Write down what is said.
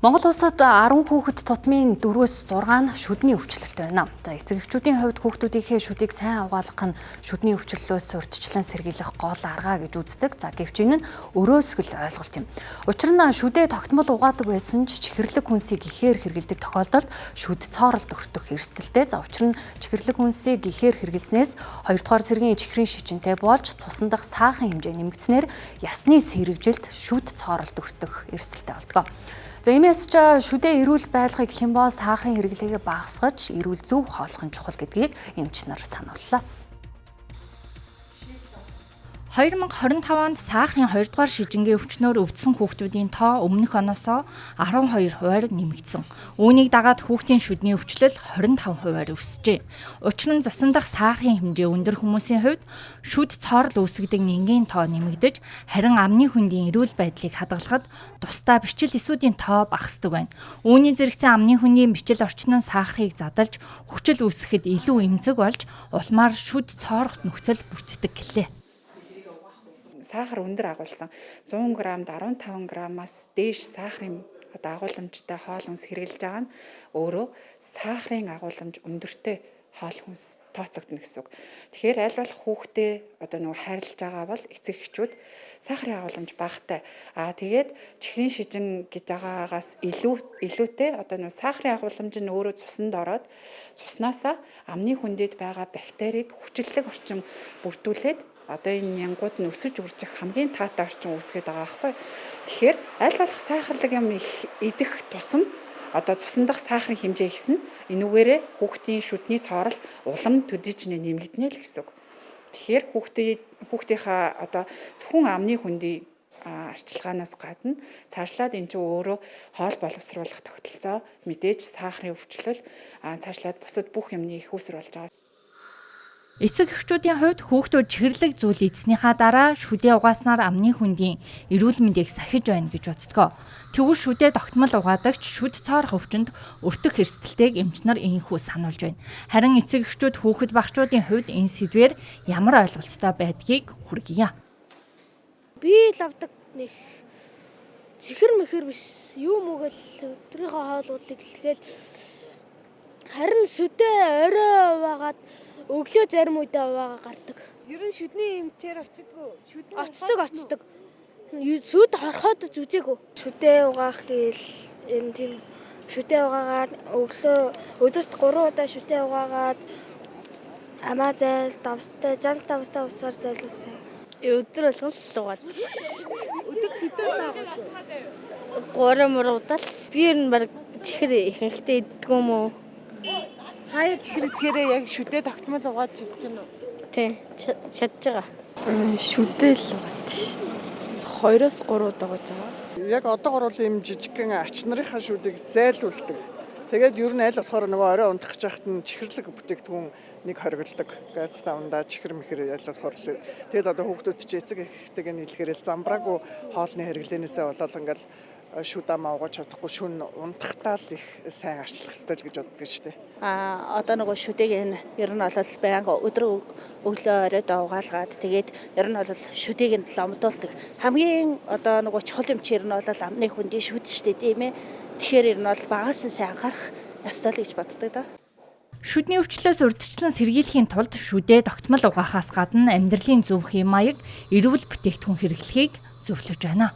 Монгол улсад 10 хүүхэд тутмын 4-өөс 6 нь шүдний өвчлөлтэй байна. За, эцэг эхчүүдийн хувьд хүүхдүүдийнхээ шүдийг сайн угаалгах нь шүдний өвчлөлөөс урьдчилан сэргийлэх гол арга гэж үздэг. За, гэвч энэ нь өрөөсгөл ойлголт юм. Учир нь шүдээ тогтмол угаадаг байсан ч чихэрлэг хүнсийг ихээр хэрэглэдэг тохиолдолд шүд цооролд өртөх эрсдэлтэй. За, учир нь чихэрлэг хүнсийг ихээр хэрэглэснээс 2 дугаар зэргийн чихрийн шижинтэй болж цусан дах сахарын хэмжээ нэмэгдсэнээр ясны сэргэжилд шүд цооролд өртөх эрсдэлтэй болдог. За, иймээс ч шүдээ эрүүл байлгахыг гэх юм бол сахарын хэрэглээгээ багасгаж, эрүүл зөв хооллох нь чухал гэдгийг эмч нар санууллаа. 2025 онд сахарын 2 дугаар шижингийн өвчнөөр өвдсөн хүүхдүүдийн тоо өмнөх оноосоо 12% нэмэгдсэн. Үүнийг дагаад хүүхдийн шүдний өвчлөл 25% өсжээ. Учир нь цусан дах сахарын хэмжээ өндөр хүмүүсийн хувьд шүд цоорол үүсгэдэг нингийн тоо нэмэгдэж, харин амны хөндийн эрүүл байдлыг хадгалахад тусдаа бичил эсүүдийн тоо багасдаг байна. Үүний зэрэгцэн амны хөндийн бичил орчин нь сахарыг задалж, хүчил үүсгэхэд илүү эмзэг болж, улмаар шүд цоорох нөхцөл бүрддэг гэлээ. Сахар өндөр агуулсан 100 г-д 15 г-аас дээш сахарын одоо агууламжтай хоол хүнс хэрэглэж байгаа нь өөрөө сахарын агууламж өндөртэй хоол хүнс тооцогдно гэсэн үг. Тэгэхээр аль болох хүүхдээ одоо нөгөө хайрлаж байгаа бол эцэг эхчүүд сахарын агууламж багатай. Аа, тэгээд чихрийн шижин гэж байгаагаас илүүтэй одоо нөгөө сахарын агууламж нь өөрөө цуснд ороод, цуснаасаа амны хүндэд байгаа бактерийг хүчлэлэг орчин бүрдүүлээд, одоо энэ нянгууд нь өсөж үржих хамгийн таатай орчин үүсгээд байгаа байхгүй. Тэгэхээр аль болох сахарлаг юм их идэх тусам одоо цусан дах сахарын хэмжээ ихсэн. Энүүгээрээ хүүхдийн шүдний цоорол улам төдийчнээ нэмэгдэнэ л гэсэн үг. Тэгэхээр хүүхдийнхаа одоо зөвхөн амны хөндийн арчилгаанаас гадна цаашлаад энэ чинь өөрөө хоол боловсруулах тогтолцоо, мэдээж сахарын өвчлөл, цаашлаад бусад бүх юмны их үүсвэр болж байгаа. Эцэг эхчүүдийн хувьд хүүхдүүд чихэрлэг зүйл идснийхаа дараа шүдээ угааснаар амны хөндийн эрүүл мэндийг сахиж байна гэж боддог. Тэгвэл шүдээ тогтмол угаадаг ч шүд цоорох өвчнөд өртөх эрсдэлтэйг эмч нар ийнхүү сануулж байна. Харин эцэг эхчүүд, хүүхэд багчуудын хувьд энэ сэдвээр ямар ойлголттой байдгийг хүргье. Би л авдаг нэг чихэр мэхэр биш юм уу гэл өдрийнхөө хоолуудыг хэлгээл, харин шүдээ орой угаагаад, өглөө зарим үедээ угаагаа гардаг. Ер нь шүдний эмчээр очдгоо. Шүдний Очдог, очдог. Шүд хорхоод ч үзээгүй. Шүдээ угаах гээл энэ тийм шүдээ угаагаад, өглөө өдөрт 3 удаа шүдээ угаагаад, амаа зайл давстай, жамс давстай усаар зайлуулсан. Өдөр болгон л угаад. Өдөрт хэдэн удаа угаадаг? 3 мөр удаа л. Би ер нь баг чихэр ихэнхдээ иддэг юм уу? Хаяа чихэр идэхээрээ яг шүдээ тогтмол угааж чадж байна уу? Тий, чадж байгаа. Шүдээ л угаад ш. 2-оос 3 удаа угааж байгаа. Яг одоогор бол ийм жижигхэн ач нарынхаа шүдийг зайлуулдаг. Тэгээд ер нь аль болохоор нөгөө орой унтах гэж байхад нь чихэрлэг бүтээгдэхүүн нэг хоригддог. Газ тавандаа чихэр мэхэр аль болохоор л. Тэгээд одоо хүүхдүүд чи эцэг эхтэйг нь хэлэхээр л замбраагүй хоолны хэрэглээнээсээ болоод ингээл шүд амаа угааж чадахгүй, шөнө унтахтаа л их сайн арчлах хэрэгтэй л гэж боддог шүү дээ. А одоо нөгөө шүдийг энэ ер нь бол байнга өдөр өглөө оройд угаалгаад, тэгээд ер нь бол шүдийг нь ломдуулдаг. Хамгийн одоо нөгөө чухал юм чи ер нь бол амны хөндийн шүд шүү дээ, тийм ээ. Тэгэхээр ер нь бол багаас нь сайн анхаарах ёстой л гэж боддог да. Шүдний өвчлөлөөс урьдчилан сэргийлэхийн тулд шүдээ тогтмол угаахаас гадна амьдралын зөв хэм маяг, эрүүл бүтээгдэхүүн хэрэглэхийг зөвлөж байна.